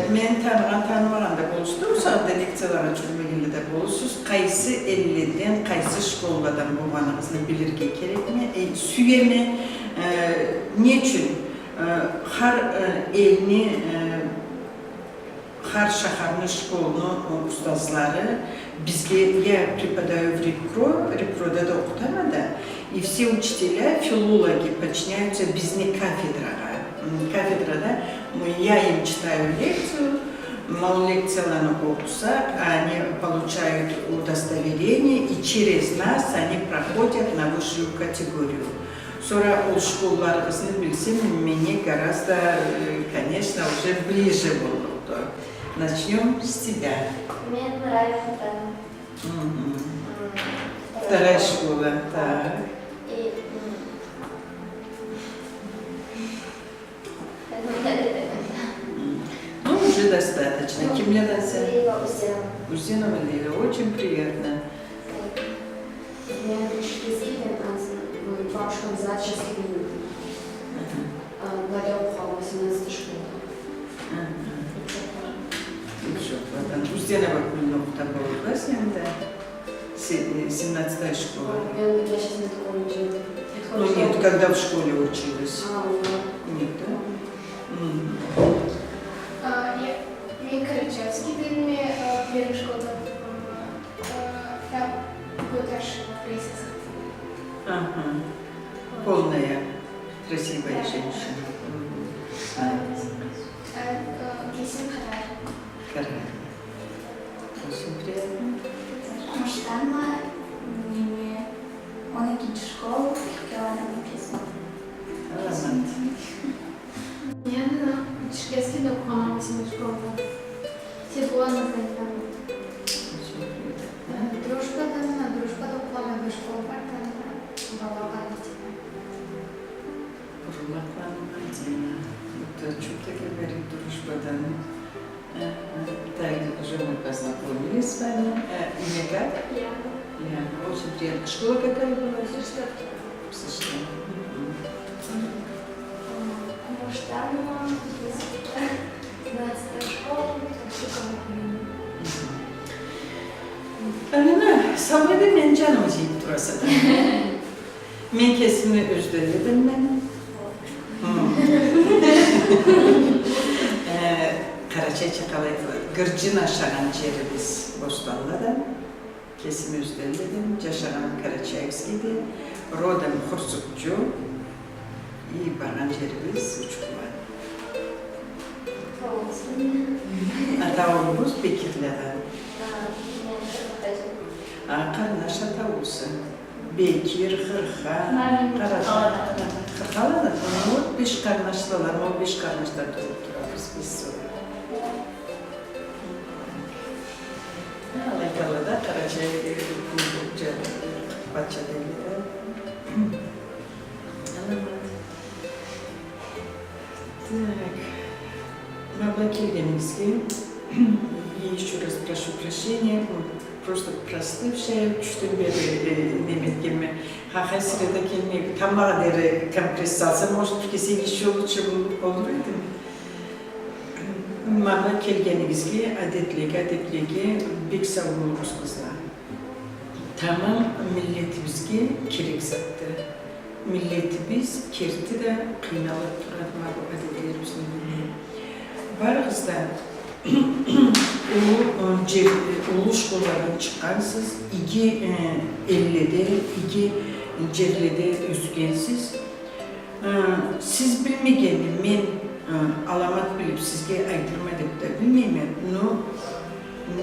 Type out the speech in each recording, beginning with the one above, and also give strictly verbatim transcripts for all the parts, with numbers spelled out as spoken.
Мен таныгъан, танымагъан да болурсуз, сагъатда лекциялагъа чюрюмегенле да болурсуз. Къайсы элледен, къайсы школладан болгъаныгъызны билирге керекме. Э, сюеме, э, не ючюн, э, хар, э, элни, э, хар шахарны школну, э, устазлары бизге, я преподаю в РИПКРО, РИПКРО-да да окъутама да, и все учителя, филологи подчиняются бизни кафедрагъа. М, кафедрада, м, я им читаю лекцию, ма ол лекцияланы окъуса, они получают удостоверение, и через нас они проходят на высшую категорию. Сора ол школларыгъызны билсем, меннге гораздо, э, конечно, уже ближе боллукъду. Начнём с тебя. Мен Райфудан. Мгм. М, вторая школа, так. И, м, Ну, уже достаточно. Ну, кимледенсе? Лейла Узденова. Узденова Лейла, очень приятно. Вот. Мен биринчи кесим, мен ансы, м, бабушкам зачёске берген. Мгм. А, Бладя окъугъан, восемнадцатая школа. Мгм. Учётладан. Узденова Гюлнур да болур да сенде? Се-, э, семнадцатая школа. Ой, я, я щас не такого учила. Ну нет, когда в школе училась. А, да. Нет, да? Мгм. А, я, мен Карачаевскийденме, э, первый школа, э, э, там год ошибок, рейса. Ага. Вот. Полная красивая женщина. Да. Мгм. А, а, э, кесим Къарай. Къарай. Очень приятно. Къумушданма, неме, он экинчи школа, Кёкеланы кесим. Аламат. Мен Черкесскеде окъугъанма, восьмой школада. Светлана Зайдова. Очень приятно. Э, Дружбадан, Дружбада окъугъанма, бир школа бар, там да, Балагъа. Бурулакъланы Мадина. Вот о чём-то говорит, Дружбадан. Э, э, так, уже мы познакомились с вами. Э, имя как? Лиана. Лиана. Очень приятно. Школа какая была? Сыштыва. Сыштыва. Мгм. Къумушданма, пятнадцатая школа, Шукова. Мгм. Алина, сау эдинг, мени джанымы джыйыб тураса да. Мен кесими Ёзденледенме. Хы. Э, къарачайча къалай айтылады? Гырджын ашагъан джерибиз Бостанладан. Кесими Ёзденледен, джашагъаным Карачаевскийде, родом Хурсукчу, и баргъан джерибиз Учкуланы. Атауубуз Бекирладан. А, къарнаш атаууса. Бекир, Хырхан, Къарачай. Хырханланы, ну, вот беш къарнашла, ма ол беш къарнашдан туууб турабыз биз сора. Алай айталла да, Къарачай, э, патча дейди да. Аламат. Так. Ма былай келгенигизге, и ещё раз прошу прощения, м, просто простывшая, тюшден бери, э, неме этгенме, ха, хай среда келмей, тамблагъа дери компресс салса, может, бир кесек ещё лучше бол-, болур эдим. Ма былай келгенигизге, адетлеге, адетлеге бек сау болугъуз, къызла. Тамам миллетибизге керек затды. Миллетибиз керти да къыйналыб турады ма бу адетлерибизни билмей. Барыгъыз да уллу, э, джер-, э, уллу школладан чыкъгъансыз, иги, э, элледе, иги джерледе ёсгенсиз. Э, сиз билмегенни мен, э, аламат билиб сизге айтырма деб да билмейме, но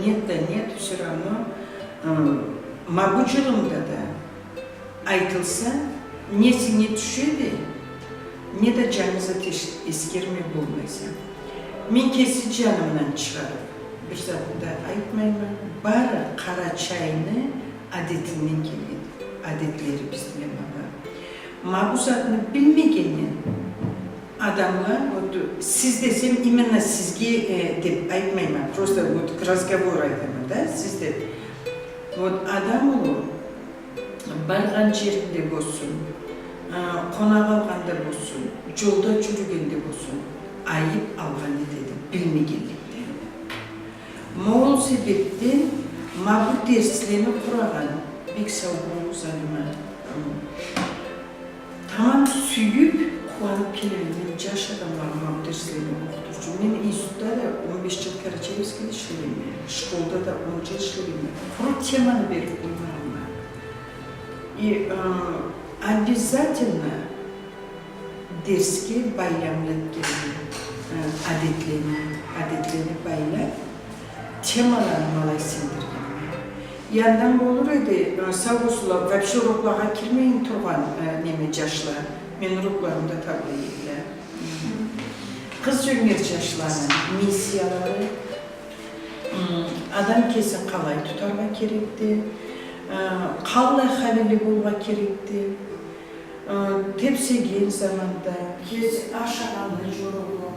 нет да нет, всё равно, э, ма бу джылымда да айтылса, не сеннге тюшеди, не да джангыз да эс-, эсгермей болмайса. Мен кеси джанымдан чыгъарыб, бир затны да айтмайма. Бары Къарачайны адетинден келген адетлерибиздиле ма бу. Ма бу затны билмегенден адамла, вот, сиз десем, именно сизге, э, деб айтмайма, просто вот к разговору айтама да, сиз деб. Вот адам улу баргъан джеринде болсун, а, къонакъ алгъанда болсун, джолда джюрюгенде болсун, айыб алгъан этеди, билмегенликден. Ма ол себебден ма бу дерслени къурагъан, бек сау бол, Залима. Тамам сюйюб, къууаныб келеме мен джаш адамлагъа ма бу дерслени окъутуучу. Мен институтда да он беш джыл Карачаевскийде ишлегенме, школда да он джыл ишлегенме. Къуру теманы бериб къоймагъанма. И, э, обязательно дерсге байламлы этгенме, э, адетлени, адетлени байлаб, темаланы ма алай сингдиргенме. Андан болур эди, э, сау болсунла, вообще уроклагъа кирмейин тургъан, э, неме, джашла. Мени урокларымда табыла эдиле. Къыз джёнгер джашланы миссиялары, м, адам кесин къалай тутаргъа керекди, э, къаллай халили болургъа керекди, э, тебсеген заманда, кеси ашагъанны джоруу,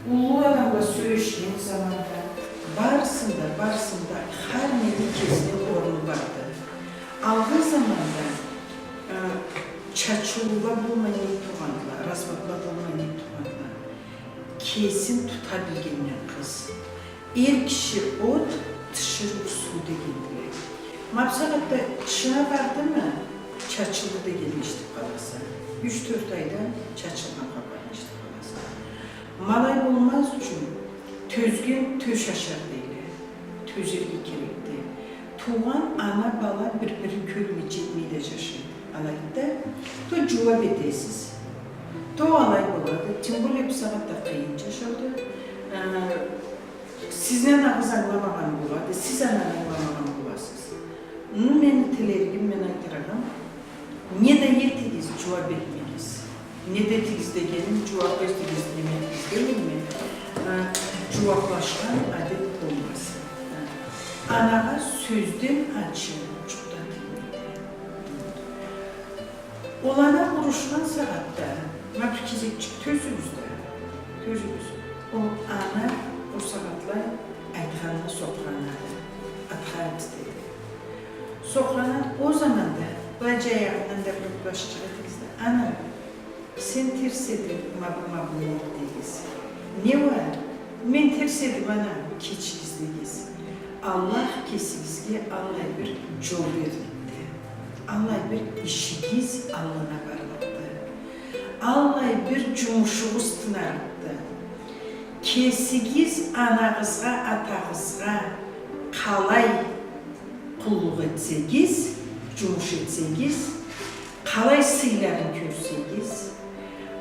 уллу адамла сёлешген заманда, барысында, барысында хар нени кесини орну барды. Алгъын заманда, э, чачылыула болмай тургъанла, разводла болмай тургъанла. Кесин тута билгенлей къыз. Эр киши от, тиширыу суу дегендиле. Ма бусагъатда тышына бардымы, чачылды дегенни эшитиб къаласа. Юч-тёрт айда чачылгъан хапарны эшитиб къаласа. Ма алай болмаз ючюн тёзген тёш ашар дейле. Тёзерге керекди. Туугъан ана-бала бир-бирин кёрмей, джетмей да джашайды. Алайды да, то джууаб этесиз, то алай болады. Тем более бусагъатда къыйын джашауда. Э, сизни анагъыз ангыламагъан болады, сиз ананы ангыламагъан боласыз. Ну, мени тилеригим, мен айтырыгъым, не да этигиз, джууаб этмегиз. Не да этигиз дегеним, джууаб этигиз, неме этигиз дегеним, э, джууаблашхан адет болмасын. Э, анагъа сёзден ачы джукъ да тиймейди. Ол ана урушхан сагъатда, ма бир кесекчик тёзюгюз да, тёзюгюз. Ол ана ол сагъатлай айтханына сокъуранады, атха айтды деди. Сокъурана ол заманда былай джаягъындан да бир башчыкъ этигиз да, ана, сен терс эдинг, ма бу, ма бу, ма бу дегиз. Не уа, мен терс эдим, ана, кечигиз дегиз. Аллах кесигизге аллай бир джол берликди. Аллай бир ишигиз аллына барлыкъды. Аллай бир джумушугъуз тынарыкъды. Кесигиз анагъызгъа, атагъызгъа къалай къуллукъ этсегиз, джумуш этсегиз, къалай сыйларын кёрсегиз,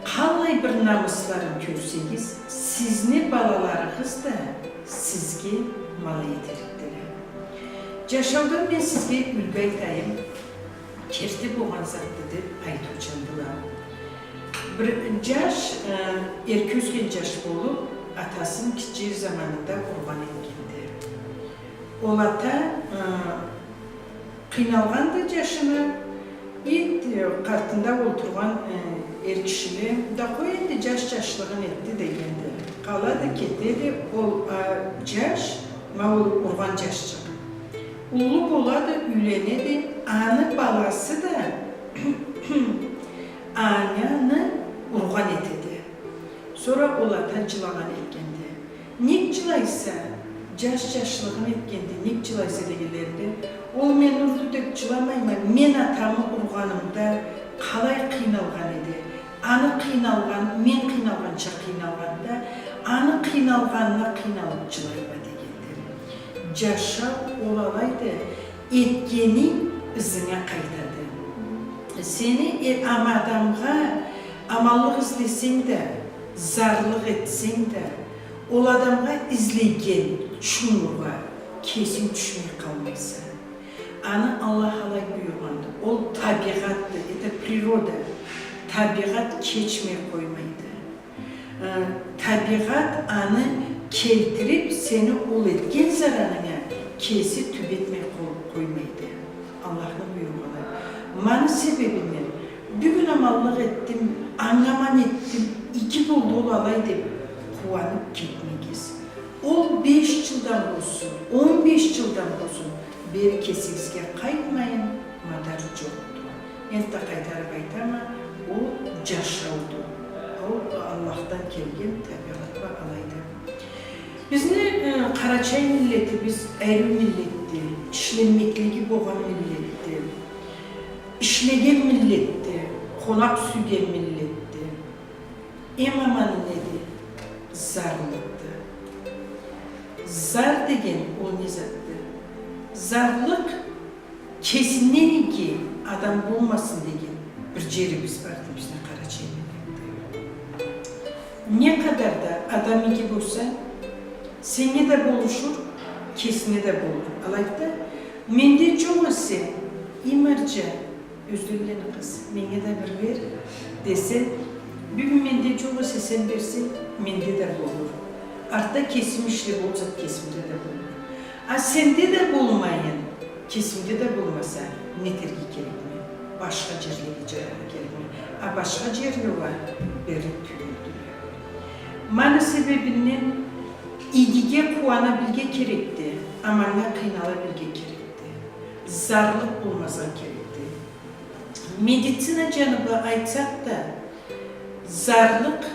къаллай бир намысларын кёрсегиз, сизни балаларыгъыз да сизге ма алай этерикдиле. Джашаудан мен сизге юлгю айтайым, керти болгъан затды деб айтыучандыла. Бир джаш, э, эрке ёсген джаш болуб, атасын гитче заманында ургъан этгенди. Ол ата, э, къыйналгъанды джашына, и, э, къатында олтургъан, э, эр кишиле, да къой энди, джаш джашлыгъын этди дегенди. Къалады, кетеди, ол, а, джаш, ма ол ургъан джашчыкъ. Уллу болады, юйленеди, аны баласы да аны ургъан этеди. Сора ол ата джылагъан этгенди. Нек джылайса, джаш джашлыгъын этгенди, нек джылайса дегенлеринде, ол мени урду деб джыламайма, мен атамы ургъанымда къалай къыйналгъан эди, аны къыйналгъан, мен къыйналгъанча къыйналгъанды, аны къыйналгъанына къыйналыб джылайма дегенди. Джашау ол алайды, этгенинг ызынга къайтады. Сени, э, ама адамгъа аманлыкъ излесенг да, зарлыкъ этсенг да, ол адамгъа излеген чунгугъа кесинг тюшмей къалмайса. Аны Аллах алай буюргъанды. Ол табигъатды, это природа. Табигъат кечмей къоймайды. Э, табигъат аны келтириб, сени ол этген заранынга кеси тюбетмей къол-, къоймайды. Аллахны буйругъу алай. Маны себебинден, бюгюн аманлыкъ этдим, анга аман этдим, иги болду ол алай деб, къууаныб кетмегиз. Ол беш джылдан болсун, он беш джылдан болсун, бери кесигизге къайтмайын мадар джокъду. Энтда къайтарыб айтама, ол джашауду. Ол Аллахдан келген табигъат бла алайды. Бизни, э, Къарачай миллетибиз ариу миллетди, ишленмеклиги болгъан миллетди, ишлеген миллетди, къонакъ сюйген миллетди. Эм аманы неди? Зарлыкъды. Зар деген ол не затды? Зарлыкъ кесинден иги адам болмасын деген бир джерибиз барды бизни къарачай миллетде. Не къадар да адам иги болса, сеннге да болушур, кесине да болур. Алайды да, менде джокъ эсе, и марджа, ёзденлени къыз, меннге да бир бер, десе, бюгюн менде джокъ эсе, сен берсенг, менде да болур. Артда кесим ишлеб, ол зат кесимде да болур. А сенде да болмайын, кесимде да болмаса, нетерге керекме? Башха джерлеге джаяргъа керекме? А башха джерле уа берлик тюйюлдю. Ма аны себебинден игиге къууана билге керекди, аманнга къыйнала билге керекди. Зарлыкъ болмазгъа керекди. Медицина джаны бла айтсакъ да, зарлыкъ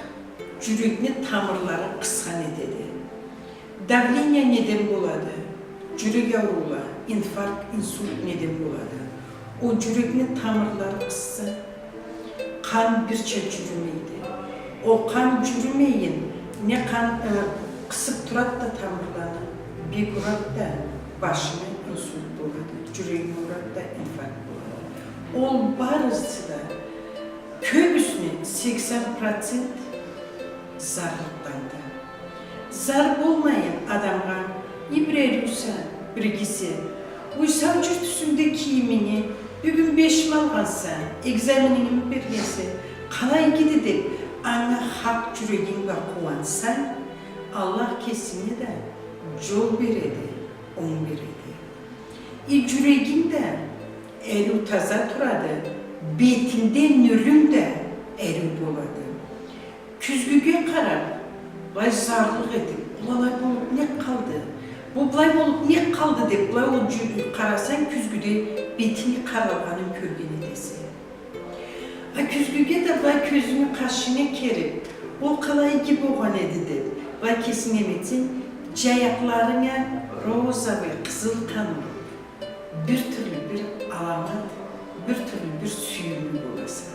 джюрекни тамырларын къысхан этеди. Давление неден болады? Джюрек ауруула, инфаркт, инсульт неден болады? Ол джюрекни тамырлары къысса, къан бирча джюрюмейди. Ол къан джюрюмейин, не къан, э, къысыб турады да тамырланы, бек урады да, башына инсульт болады, джюрегинге урады да, инфаркт болады. Ол барысы да, кёбюсюне, сексен процент зарлыкъданды. Зар болмайын адамгъа, и бир ариуса, бир игисе, уй, сау джюр тюсюнгде кийиминги, бюгюн бешми алгъанса, экзаменингими бергенсе, къалай игиди деб, анга хакъ джюрегинг бла къууансанг, Аллах кесинге да джол береди, онг береди. И джюрегинг да ариу таза турады, бетингде нюрюнг да ариу болады. Кюзгюге къараб, былай зарлыкъ этиб, ол алай болуб не къалды? Бу былай болуб не къалды деб, былай ол джюрюб къарасанг, кюзгюде бетинг къаралгъанын кёрген этесе. А кюзгюге да былай кёзюнгю къашынга кериб, ол къалай иги болгъан эди деб, былай кесинг неме этсенг, джаякъларынга розовый, къызыл къан уруб, бир тюрлю бир аламат, бир тюрлю бир сюйюмлю боласа.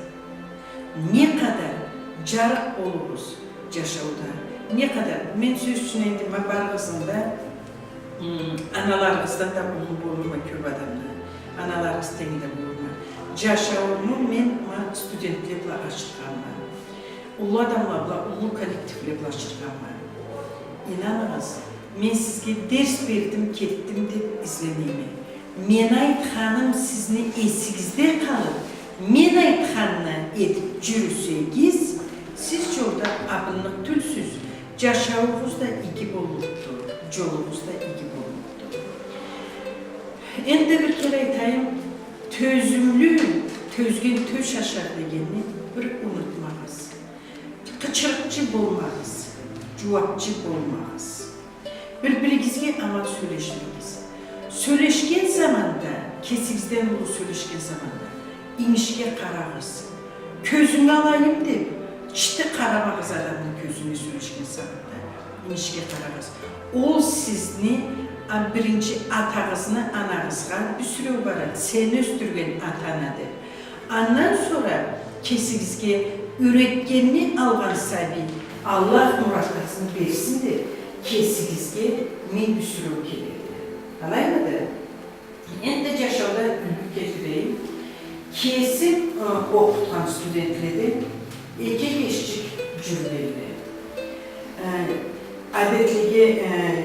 Не къадар джарыкъ болугъуз джашауда, не къадар, мен сёз ючюн энди ма барыгъызны да, м, аналарыгъыздан да уллу болурма кёб адамла, аналарыгъыз тенги да болурма. Джашаууму мен ма студентле бла ачыргъанма. Уллу адамла бла, уллу коллективле бла ачыргъанма. Ийнаныгъыз, мен сизге дерс бердим, кетдим деб излемейме. Мен айтханым сизни эсигизде къалыб, мен айтханны этиб джюрюсегиз, сиз джолда абынныкъ тюлсюз, джашауугъуз да иги боллукъду, джолугъуз да иги боллукъду. Энди бир кере айтайым, тёзюмлю, тёзген тёш ашар дегенни бир унутмагъыз. Къычырыкъчы болмагъыз, джууабчы болмагъыз. Бир-биригизге аман сёлешмегиз. Сёлешген заманда, кесигизден уллу сёлешген заманда, ингишге къарагъыз. Кёзюнге алайым деб, чити къарамагъыз адамны кёзюне сёлешген заманда. Ингишге къарагъыз. Ол сизни, а, биринчи атагъызны анагъызгъа бюсюреу барады, сени ёсдюрген ата-анады. Андан сора кесигизге юретгенни алгъан сабий, Аллах мурадыгъызны берсин деб, кесигизге мен бюсюреу келеди. Алаймыды? Энди джашауда юлгю келтирейим. Кесим, э, окъутхан студентледен эки эгешчик джюрюгенле. Э, адетлиге, э,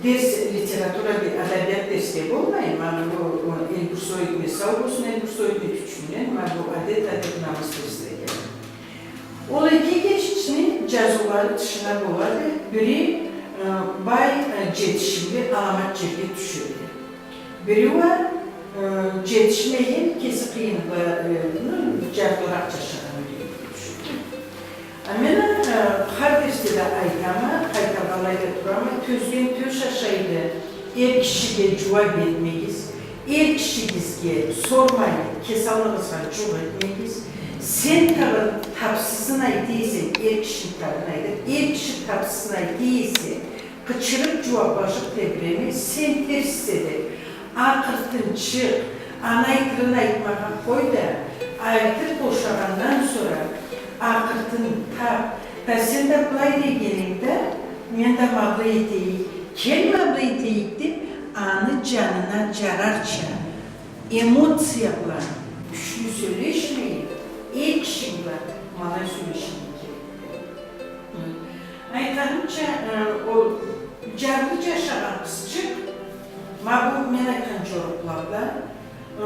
дерс литература, адабият дерсге болмай, ма бу, э, Эльбрусоидни, сау болсун Эльбрусоидни кючюнден, ма бу адет, адет-намыс дерслеге. Ол эки эгешчини джазыулары тышына болады, бири, э, бай, э, джетишимли аламат джерге тюшеди. Бири уа, э, джетишмеген, кеси къыйынлы, э, ну, джарлыракъ джашагъан юйге тюшеди. А мен, э, хар дерсде да айтама, къайтаргъанлай да турама, тёзген тёш ашайды, эр кишиге джууаб этмегиз, эр кишигизге сормай, кесаллыгъызгъа джукъ этмегиз. Сен таб-, табсызын айта эсенг, эр киши табын айтады, эр киши табсызын айта эсе, Къычырып, джууаблашып тебиреме, сен терссе да, акъыртынчыкъ, аны айтырын айтмагъа къой да, айтып бошагъандан сора, акъыртын тап, да сен да былай дегенинг да, мен да ма былай этейик, кел ма былай этейик деп, аны джанына джарарча, эмоция бла, кючлю сёлешмей, эл кишинг бла ма алай сёлеширге керекди. Айтханымча, э, ол джарлы джашагъан къызчыкъ, ма бу мен айтхан джорукъла бла, э,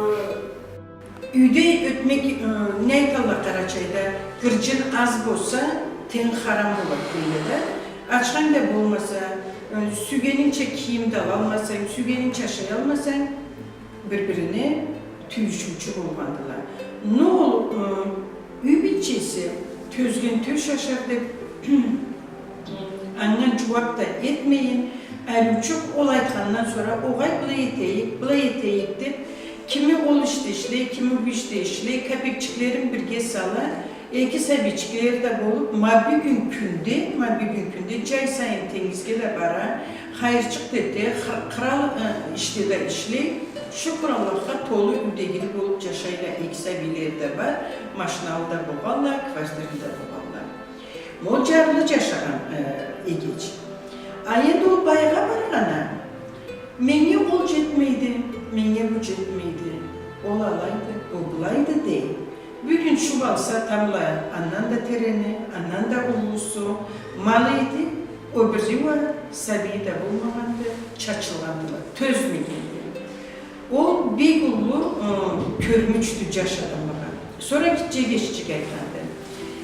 юйде ётмек, э, не айталла Къарачайда, гырджын аз болса, тенг харам болады дейдиле да. Ачханг да болмаса, э, сюйгенинча кийим да алалмасанг, сюйгенинча ашаялмасанг, бир-бирине тюйюшюучю болгъандыла. Но ол, э, юй бийчеси тёзген тёш ашар деп, анга джууап да этмейин, ариучукъ ол айтхандан сора, огъай, былай этейик, былай этейик деп, кими ол ишде ишлей, кими бу ишде ишлей, капекчиклерин бирге сала, эки сабийчикле да болуп, ма бюгюн кюнде, ма бюгюн кюнде джай сайын тенгизге да бара, хайырчыкъ да эте, хы-, кърал, э, ишде да ишлей. Шукур Аллахха, толу юйдегили болуп джашайла, эки сабийлери да бар, машиналы да болгъанла, квартиралы да болгъанла. Ол джарлы джашагъан, э, эгеч. А энди ол байгъа баргъанда, меннге ол джетмейди, меннге бу джетмейди, ол алайды, бу былайды дей. Бюгюн шуп алса, тамбла андан да терени, андан да уллусу, малы эди, ол бир джууа сабийи да болмагъанды, чачылгъандыла, тёзмегенди. Ол бек уллу, ы, кёрмючдю джаш адамгъа. Сора гитче эгеччик айтханды: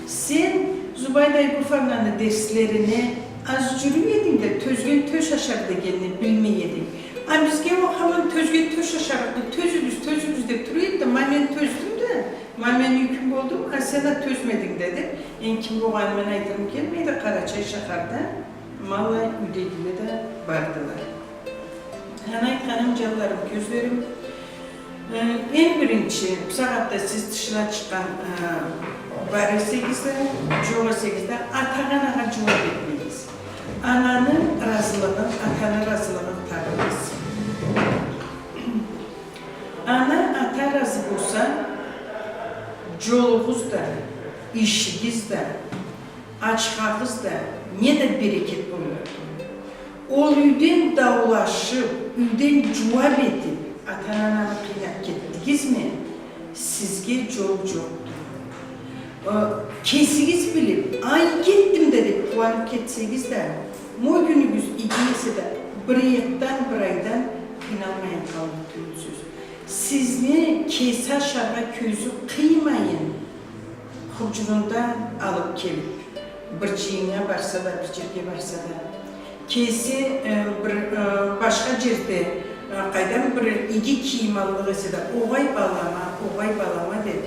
сен Зубайда Айгуфовнаны дерслерине аз джюрюй эдинг да, тёзген тёш ашар дегенни билмей эдинг. А бизге ол хаман тёзген тёш ашарыкъды, тёзюгюз, тёзюгюз деп тура эди да, ма мен тёздюм да, ма мен юй кюн болдум, а сен а тёзмединг да деп, энди ким болгъанын мен айтырым келмейди, Къарачай шахарда ма аллай юйдегиле да бардыла. Аны айтханым, джанларым, кёзлерим, э, эм биринчи, бусагъатда сиз тышына чыкъгъан, э, бар эсегиз да, джокъ эсегиз да, атагъа, анагъа джууап этмегиз. Ананы разылыгъын, атаны разылыгъын табыгъыз. Ана, ата разы болса, джолугъуз да, ишигиз да, ачхагъыз да, не да берекет боллукъду. Ол юйден даулашып, юйден джууап этип, ата-ананы къыйнап кетдигизми, сизге джол джокъду. Э, кесигиз билип, ай, кетдим да деп къууанып кетсегиз да, ма ол кюнюгюз иги эсе да, бир ыйыкъдан, бир айдан къыйналмайын къаллыкъ тюйюлсюз. Сизни кеси ашаргъа кёзю къыймайын, хурджунундан алып келип, бир джыйыннга барса да, бир джерге барса да, кеси, э, бир, э, башха джерде, э, къайдан бир иги кийим аллыкъ эсе да, огъай, балама, огъай, балама деп,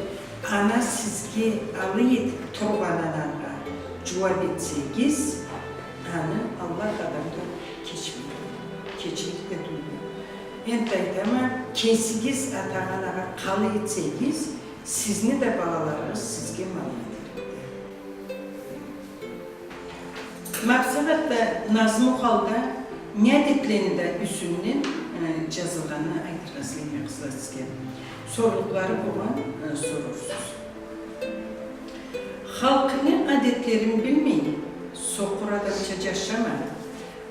ана сизге алай этип тургъан анагъа джууап этсегиз, аны Аллах адам да кечмейди. Кечилик да тюйюлдю. Энди айтама, кесигиз атагъа, анагъа къалай этсегиз, сизни да балаларыгъыз сизге ма алай этерикди. Ма бусагъатда назму халда не адетлени да юсюнден, э, джазылгъанын айтыргъа излейме, къызла, сизге. Сорлукълары болгъан, э, сорурсуз. Халкъынгы адетлерин билмей, сокъур адамча джашама.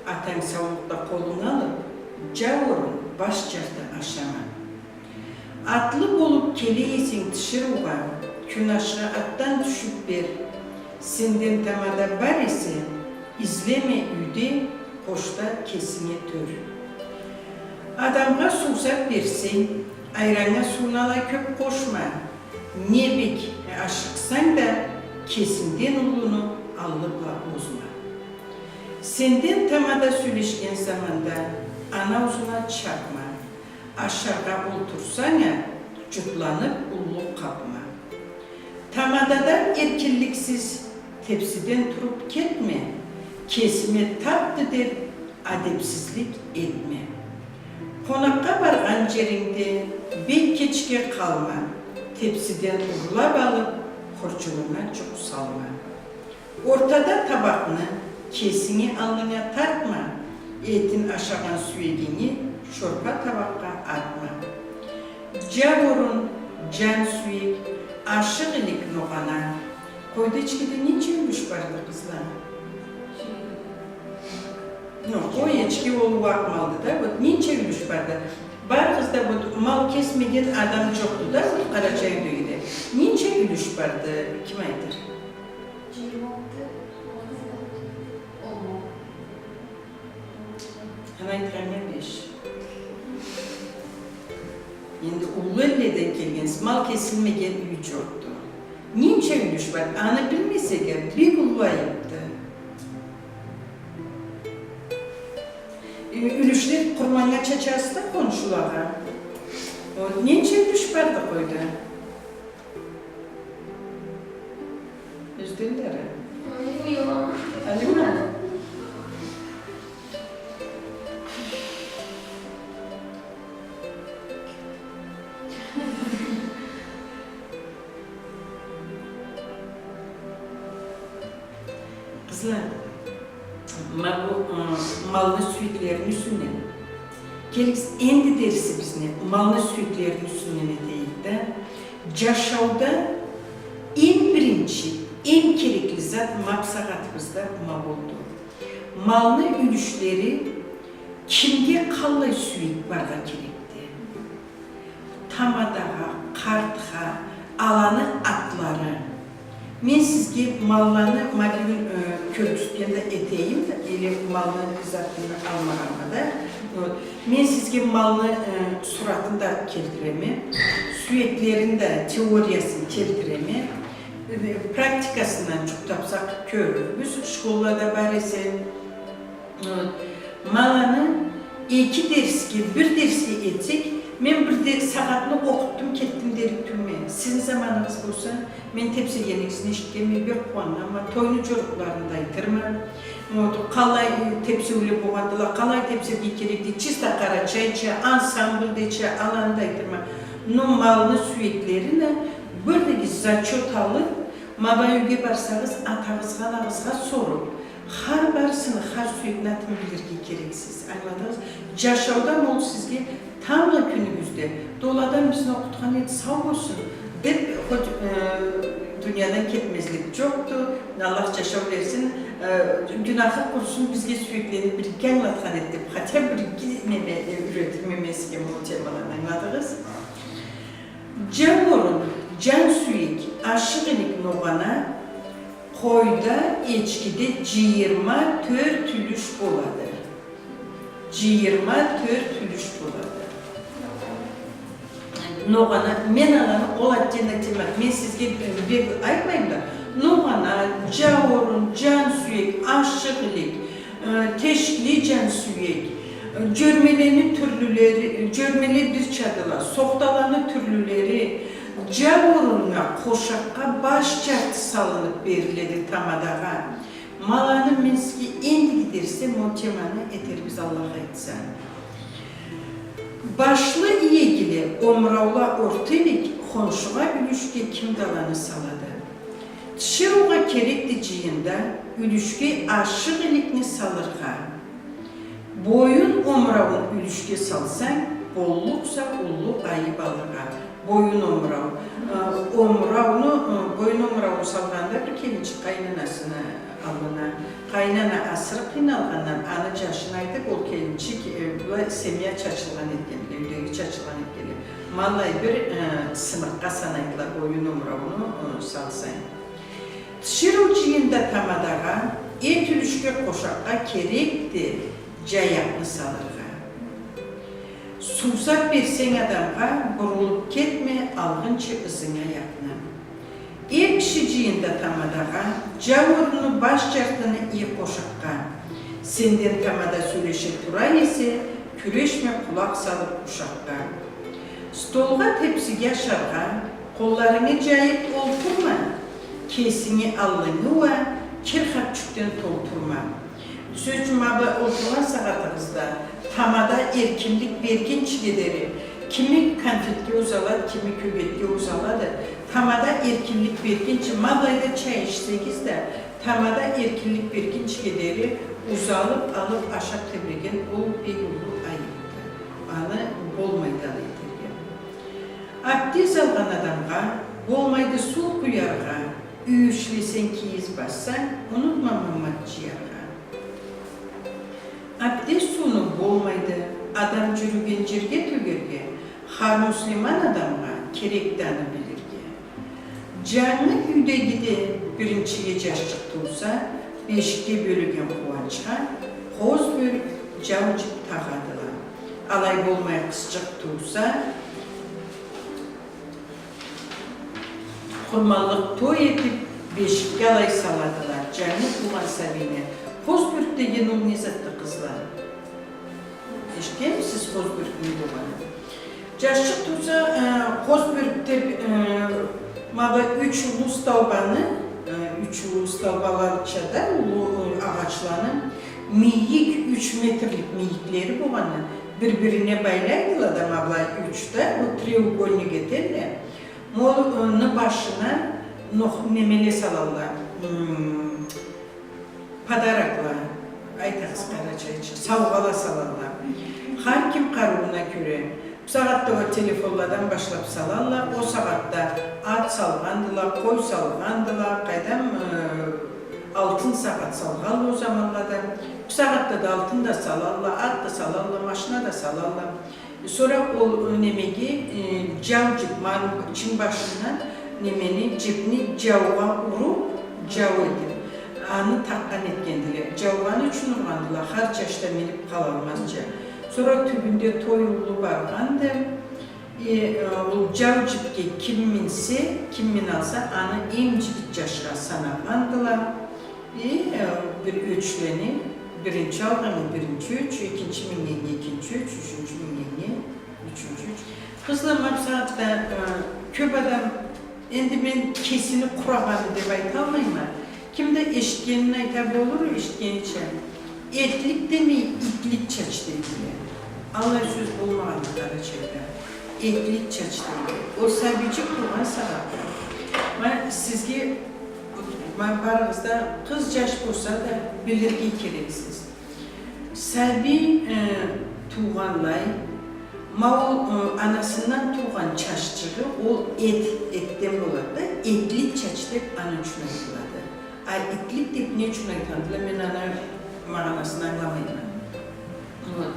Атанг саулукъда къолунга алып, джауурун баш джарты ашама. Атлы болуп келе эсенг тиширыугъа, кюн ашха атдан тюшюп бер. Сенден тамада бар эсе, излеме юйде, къошда кесинге тёр. Адамгъа суусап берсенг, айраннга сууну алай кёп къошма. Не бек ашыкъсанг да, кесингден уллуну аллы бла озма. Сенден тамада сёлешген заманда ана аузуна чабма. Ашаргъа олтурсанг а, джутланып уллу къапма. Тамададан эркинликсиз тепсиден туруп кетме, кесиме тапды деп адепсизлик этме. Къонакъгъа баргъан джерингде бек кечге къалма, тепсиден урлап алып, хурджунунга джукъ салма. Ортада табакъны кесинги аллынга тартма, Этин ашагъан сюегинги шорпа табакъгъа атма. Джауурун, джан сюек, ашыкъ илик ногъана. Къойда, эчкиде ненча юлюш барды, къызла? Ну, къой, эчки, ол уакъ малды да, вот ненча юлюш барды? Барыгъыз да, вот, мал кесмеген адам джокъду да, вот, Къарачай-Юйдегиде. Ненча юлюш барды, ким айтыр? Джыйырма алты. Аны айтханнга беш. Энди уллу элледен келгенсиз, мал кесилмеген юй джокъду. Ненча юлюш бар, аны билмесек а, бек уллу айыпды. Ю-, юлюшле къурманнга чачасыз да, хоншулагъа. Вот, ненча юлюш барды къойда? Юзден дери. Ой, мило. Алима. Къызла, ма бу, ы, малны сюеклерини юсюнден. Келигиз, энди дерсибизни малны сюеклерини юсюнден этейик да. Джашауда эм биринчи, эм керекли зат ма бусагъатыбызда ма болду. Малны юлюшлери кимге къаллай сюек баргъа керекди? Тамадагъа, къартха, аланы атлары. Мен сизге малланы, ма бюгюн, э, кёргюзтген да этейим, или малны затын алмагъанма да. Вот. Мен сизге малны, э, суратын да келтиреме, сюеклерин да теориясын келтиреме. Э, практикасындан джукъ тапсакъ кёрюрбюз, школада бар эсе. Маланы эки дерсге, бир дерсге этсек, мен бир де сагъатны окъутдум, кетдим дерик тюлме. Сизни заманыгъыз болса, мен тепсегенигизни эшитгенме, бек къууаннганма, тойну джорукъларын да айтырма. Вот, къалай, э, тепсеуле болгъандыла, къалай тепсерге керекди, чисто къарачайча, ансамбльдеча, аланы да айтырма. Но малны сюеклерин а бир да зачёт алып, ма бу юйге барсагъыз, атагъызгъа, анагъызгъа соруп, хар барысыны, хар сюекни атын билирге керексиз. Ангыладыгъыз? Джашауда ма ол сизге тамбла кюнюгюзде, да ол адам бизни окъутхан эди, сау болсун, деп, хоть, э, дуниядан кетмезлик джокъду, Аллах джашау берсин, э, гюнахы къурусун, бизге сюеклени бирге ангылатхан эди деп, хотя бирге неме, э, юретирме мен сизге ма ол темаланы, ангыладыгъыз? Джауурун, джан сюек, ашыкъ илик ногъана, къойда, эчкиде джыйырма тёрт юлюш болады. Джыйырма тёрт юлюш болады. Ногъана, мен аланы ол отдельно тема, мен сизге бек айтмайма да, ногъана, джауурун, джан сюек, ашыкъ илик, э, тешикли джан сюек, э, джёрмелени тюрлюлери, джёрмеле бирчадыла, сохталаны тюрлюлери, джаууруннга, къошакъгъа баш джарты салынып бериледи тамадагъа. Ма аланы мен сизге эндиги дерсде ма ол теманы этербиз, Аллах айтса. Башлы иегиле, омураула орта илик, хоншугъа, юлюшге ким да аланы салады. Тиширыугъа керекди джыйында юлюшге ашыкъ иликни салыргъа. Боюн омурауун юлюшге салсанг, боллукъса уллу айып алыргъа. Боюн омурау. Э, омурауну, э, боюн омурауун салгъанда бир келинчик къайнанасыны аллына. Къайнана асыры къыйналгъандан, аны джашын айтып, ол келинчик, э, былай семья чачылгъан этгенле, юйдеги чачылгъан этгенле. Ма аллай бир, э, сыныкъгъа санайдыла боюн омурауну, э, салсанг. Тиширыу джыйында тамадагъа, эт юлюшге, къошакъгъа керекди джаякъны салыргъа. Сусап берсенг адамгъа, бурулуп кетме, алгъынчы ызынг аякъны. Эр киши джыйында тамадагъа, джауурунну, баш джартыны ий къошакъгъа. Сенден тамада сёлеше тура эсе, кюрешме, къулакъ салып ушакъгъа. Столгъа, тепсиге ашаргъа къолларынгы джайып олтурма, кесинги аллынгы уа кир хапчюкден толтурма. Сёз ючюн, ма бу олтургъан сагъатыгъызда тамада эркинлик бергинчиге дери, кими конфетге узалады, кими кёгетге узалады, тамада эркинлик бергинчи, ма былайда чай ичсегиз да, Тамада эркинлик бергинчиге дери узалып алып ашап тебреген ол бек уллу айыпды. Аны болмайды алай этерге. Абдез алгъан адамгъа болмайды суу къуяргъа, юйюр ишлесенг, кийиз бассанг, унутма Маммат джыяргъа. Абдез сууну болмайды адам джюрюген джерге тёгерге, хар муслиман адамгъа керекди аны билирге. Джангы юйдегиде биринчиге джашчыкъ тууса, бешикге бёлюнген къууанчха къоз бёрк, джау джип тагъадыла. Алай болмай къызчыкъ тууса, къурманлыкъ той этип, бешикге алай саладыла джангы туугъан сабийни. Къоз бёрк деген ол не затды, къызла? Эшитгенмисиз къоз бёрк не болгъанын? Джашчыкъ тууса, э, къоз бёрк деп, э, ма бу юч уллу столбаны, э, юч уллу столбаларча да уллу, э, агъачланы мийик, юч метрлик мийиклери болгъанын, бир-бирине байлайдыла да, ма былай юч да, бу треугольник этелле. Ма ол, э, ны башына нох-, немеле салалла, м, подарокла, айтыгъыз къарачайча, саугъала салалла. Хар ким къарыууна кёре. Бусагъатда ол телефонладан башлап салалла, ол сагъатда ат салгъандыла, къой салгъандыла, къайдам, э, алтын сагъат салгъанла ол заманлада. Бусагъатда да алтын да салалла, ат да салалла, машина да салалла. Сора ол, э, немеге, э, джау джип, ма аны ичин башындан немени, джипни джаугъа уруп, джау этип, аны такъгъан этгендиле. Джаугъаны ючюн ургъандыла, хар джаш да минип къалалмазча. Сора тюбюнде той уллу баргъанды. Э, э, ол джау джипге ким минсе, ким миналса, аны эм джигит джашха санагъандыла. Э, э, бир ёчлени, биринчи алгъаннга биринчи ёч, экинчи мингеннге экинчи ёч, ючюнчю мингеннге ючюнчю ёч. Къызла, ма бусагъатда, э, кёп адам, энди мен кесини къурагъаны деп айталмайма. Ким да эшитгенин айта болур, эшитгенича. Этлик демей, итлик чач дейдиле. Аллай сёз болмагъанды Къарачайда. Этлик чач дейди. Ол сабийчик туугъан сагъатда. Ма сизге, ма барыгъыз да, къыз, джаш болса да, билирге керексиз. Сабий, э, туугъанлай, ма ол, э, анасындан туугъан чаччыгъы, ол эт, этден болады да, этлик чач деп аны ючюн айтылады. А итлик деп не ючюн айтхандыла, мен аны магъанасын ангыламайма. Вот.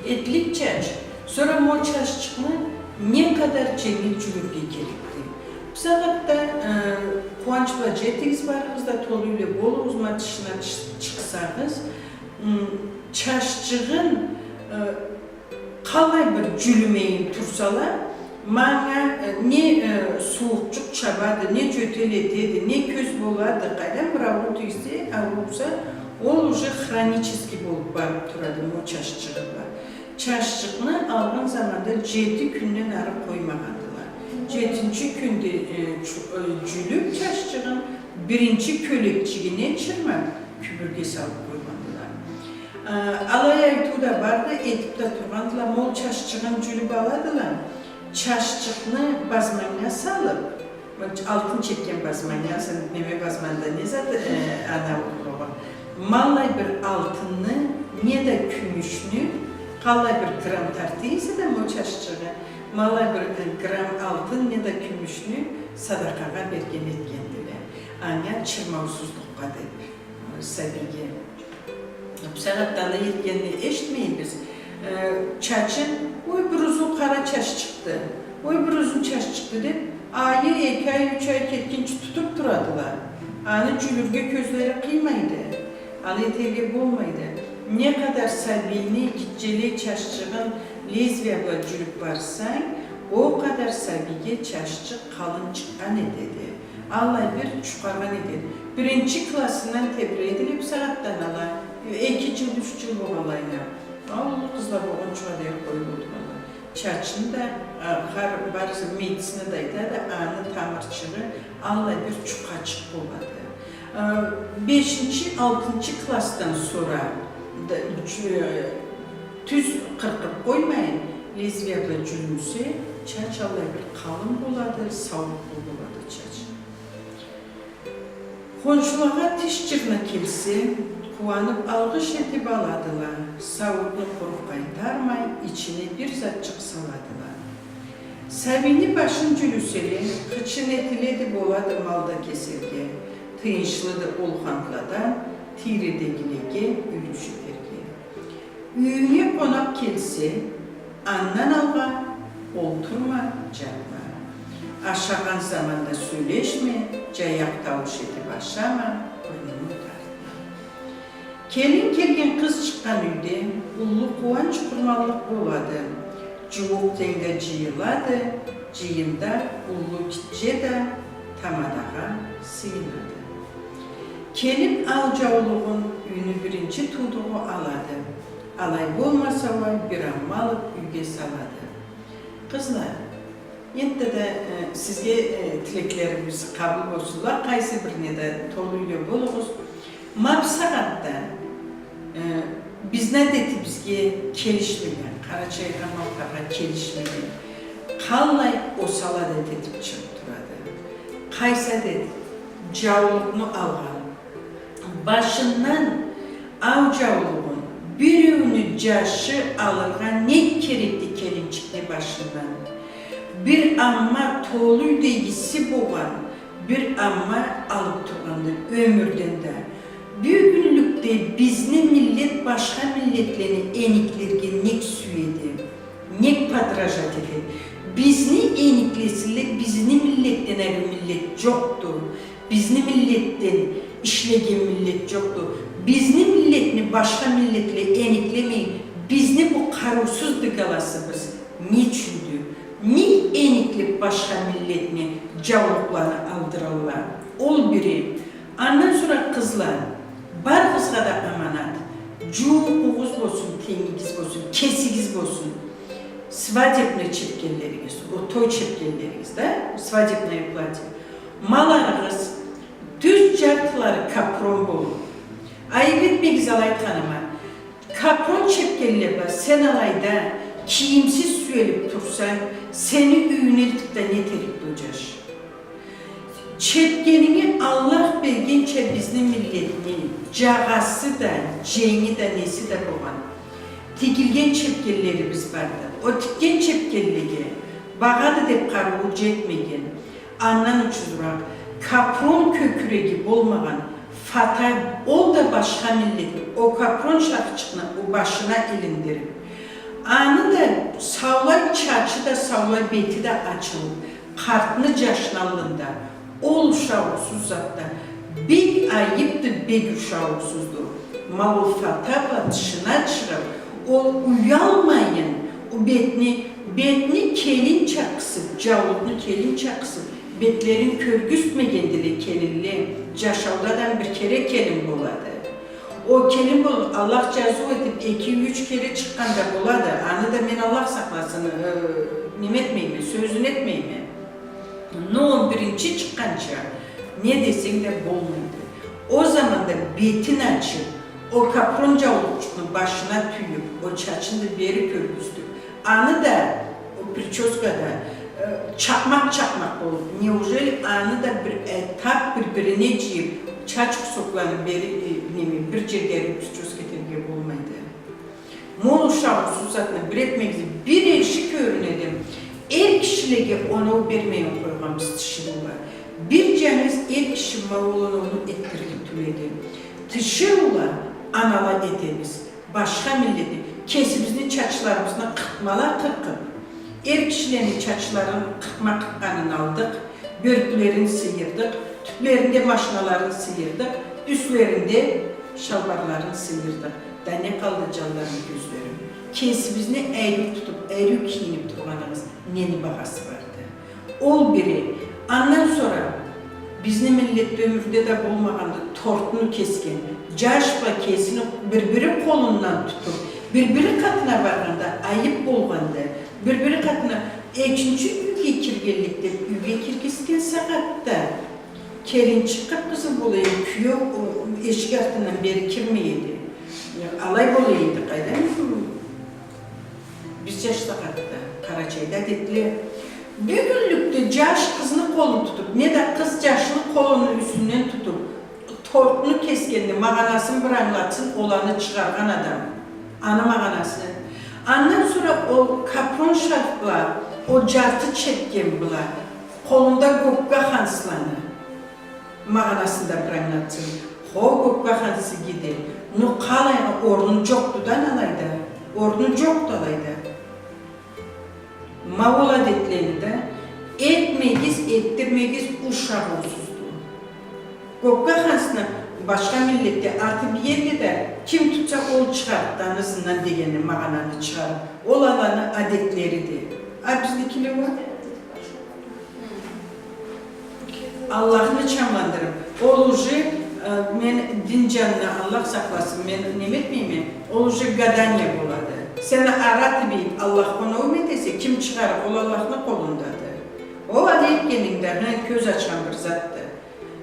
Этлик чач. Сора ма ол чаччыкъны не къадар дженгил джюлюрге керекди. Бусагъатда, э, къууанч бла джетигиз, барыгъыз да толу юйле болугъуз, ма тышына чы-, чыкъсагъыз, м, чаччыгъын, э, къалай бир джюлюмейин турсала, манга, э, не, э, сууукъчукъ чабады, не джётел этеди, не кёз болады, къайдам, бир ауруу тийсе, аурурса, ол уже хронический болуп барып турады, ма ол чаччыгъы бла. Чаччыкъны алгъын заманда джети кюнден ары къоймагъандыла. Джетинчи кюнде, э, чу-, э, джюлюп чаччыгъын, биринчи кёлекчигине чырмап, кюбюрге салып къойгъандыла. Э, алай айтыу да барды, этип да тургъандыла, ма ол чаччыгъын джюлюп аладыла, чаччыкъны базманнга салып, ма алтын чекген базманнга, сен неме базманда не зат, э, ана урлугъу. Ма аллай бир алтынны, неда кюмюшню, къаллай бир грамм тарта эсе да ма ол чаччыгъы, ма аллай бир, э, грамм алтын, неда кюмюшню садакъагъа берген этгендиле. Анга чырмаусузлукъгъа деп, э, сабийге. Бусагъатда алай этгенни эшитмейбиз. Э, чачын, ой, бир узун къара чач чыкъды, ой, бир узун чач чыкъды деп, айы, эки ай, юч ай кетгинчи тутуп турадыла. Аны джюлюрге кёзлери къыймайды. Алай этерге болмайды. Не къадар сабийни гитчелей чаччыгъын лезвия бла джюлюп барсанг, ол къадар сабийге чаччыкъ къалын чыкъгъан этеди. Аллай бир чукъагъан этеди. Биринчи классындан тебрейдиле бусагъатдан ала. Эки джыл, юч джыл болгъанлайына. Ма уллу къызла болгъунчугъа дери къоюп олтуралла. Чачын да, а, хар барысы медицина да айтады, аны тамырчыгъы аллай бир чукъачыкъ болады. А, бешинчи, алтынчы классдан сора да, чу-, тюз къыркъып къоймайын, лезвия бла джюлюнсе, чач аллай бир къалын болады, саулукълу болады чач. Хоншулагъа тиш джырна келсе, къууаныб алгъыш этиб аладыла, сауутну къуру къайтармай, ичине бир затчыкъ саладыла. Сабийни башын джюлюселе, хычын этиледи, болады мал да кесерге, тыйыншлыды ол хантладан тийредегилеге юлюш этерге. Юйюнге къонакъ келсе, андан алгъа олтурма, джатма. Ашагъан заманда сёлешме, джаякъ таууш этиб ашама, бурнунгу тартма. Келин келген, къыз чыкъгъан юйде уллу къууанч, къурманлыкъ болады. Джууукъ тенг да джыйылады, джыйында уллу-гитче да тамадагъа сыйынады. Келин ал джаулугъун юйню биринчи туудугъу алады. Алай болмаса уа, бир амма алыб юйге салады. Къызла, энтда да, э, сизге, э, тилеклерибиз къабыл болсунла, къайсы бирине да толу юйле болугъуз. Ма бусагъатда, э, бизни адетибизге келишмеген, къарачайгъа, малтагъа келишмеген, къаллай осал адет этиб чыгъыб турады. Къайсы адет? Джаулукъну алгъан. Башындан ал джаулугъун, биреуню джашы алыргъа нек керекди келинчикни башындан? Бир амма толу юйдегиси болгъан, бир амма алыб тургъанды ёмюрден да. Бюгюнлюкде бизни миллет башха миллетлени эниклерге нек сюеди, нек подражать этеди? Бизни эниклесинле, бизни миллетден ариу миллет джокъду. Бизни миллетден ишлеген миллет джокъду. Бизни миллетни башха миллетле эниклемей, бизни бу къарыусуз дыгаласыбыз не ючюндю? Не эниклеб башха миллетни джаулукъланы алдыралла? Ол бири. Андан сора, къызла, барыгъызгъа да аманат. Джууукъугъуз болсун, тенгигиз болсун, кесигиз болсун. Свадебный чепкенлеригиз, ол той чепкенлеригиз да, свадебное платье. Маларыгъыз тюз джартылары капрон болур. Айыб этмегиз алай айтханыма. Капрон чепкенле бла сен алайда кийимсиз сюелиб турсанг, сени юйюнге элтиб да не этерикди ол джаш? Чепкенинги Аллах бергенча бизни миллетни джагъасы да, дженги да, неси да болгъан. Тигилген чепкенлерибиз барды. Ол тикген чепкенлеге багъады деб къарыуу джетмеген. Андан учузуракъ, капрон кёкюреги болмагъан фата, ол да башха миллетни, ол капрон шарфчыкъны ол башына илиндириб, аны да саулай чачы да, саулай бети да ачылыб, къартны, джашны аллында ол ушагъыусуз затда бек айыбды, бек ушагъыусузду. Ма ол фата бла тышына чыгъыб, ол уялмайын, ол бетни, бетни келинча къысыб, джаулукъну келинча къысыб, бетлерин кёргюзтмегендиле келинле. Джашауда адам бир кере келин болады. Ол келин болуб, Аллах джазыу этиб, эки, юч кере чыкъгъан да болады. Аны да мен, Аллах сакъласын, э, неме этмейме, сёзюн этмейме. Но ол биринчи чыкъгъанча не десенг да болмайды. Ол заманда бетин ачыб, ол капрон джаулукъчукъну башына тюйюб, ол чачын да бери кёргюзтюб, аны да, ол причёскада, э, чакъмакъ-чакъмакъ болуб, неужели аны да бир, э, таб бир-бирине джыйыб, чач къусокъларын бери, э, неме, бир джерге ариу причёска этерге болмайды? Ма ол ушагъыусуз затны бир этмегиз, бир эрши кёрюнеди. Эр кишилеге оноу бермейин къойгъанбыз тиширыула. Бир джангыз эр киши ма ол оноуну этдирлик тюлдю. Тиширыула, анала, этебиз. Башха миллетни, кесибизни чачларыбызны къыркъмала къыркъыб, эр кишилени чачларын къыркъма къыркъгъанын алдыкъ, бёрклерин сыйырдыкъ, тюблеринде машиналарын сыйырдыкъ, юслеринде шалбарларын сыйырдыкъ. Да не къалды джанларым, кёзлерим? Кесибизни ариу тутуб, ариу кийиниб тургъаныбыз нени багъасы барды? Ол бири. Андан сора бизни миллетде ёмюрде да болмагъанды тортну кесген. Джаш бла кесини бир-бири къолундан тутуб, бир-бири къатына баргъанда айыб болгъанды. Бир-бири къатына, экинчи юйге киргенлик деб, юйге киргизген сагъатда келинчик къып-къызыл бола эди, киеу, о, эшик артындан бери кирмей эди. Алай бола эди, къайдан? Биз джаш сагъатда, Къарачайда адетле. Бюгюнлюкде джаш къызны къолун тутуб, неда къыз джашны къолуну юсюнден тутуб, Къортну кесгенни магъанасын бир ангылатсын, ол аны чыгъаргъан адам. Аны магъанасы. Андан сора ол капрон шарф бла, ол джарты чепкен бла, къолунда гокка хансланы магъанасын да бир ангылатсын. Хо, гокка ханс игиди. Ну, къалайгъа, орнунг джокъду да алайда. Орнунг джокъду алайда. Ма ол адетлени да этмегиз, этдирмегиз, ушагъыусузду. Гокка хансны башха миллетде атыб иеди да, ким тутса, ол чыгъарды аны ызындан дегенни, магъананы чыгъарыб. Ол аланы адетлериди. А бизникиле уа? Аллахны чамландырыб, ол уже, э, мен дин джанына, Аллах сакъласын, мен неме этмейме, ол уже гадание болады. Сен ары атыб ийиб, Аллах къонагъы этесе, ким чыгъарыкъ, ол Аллахны къолундады. Ол аны этгенинг да, хы, кёз ачхан бир затды.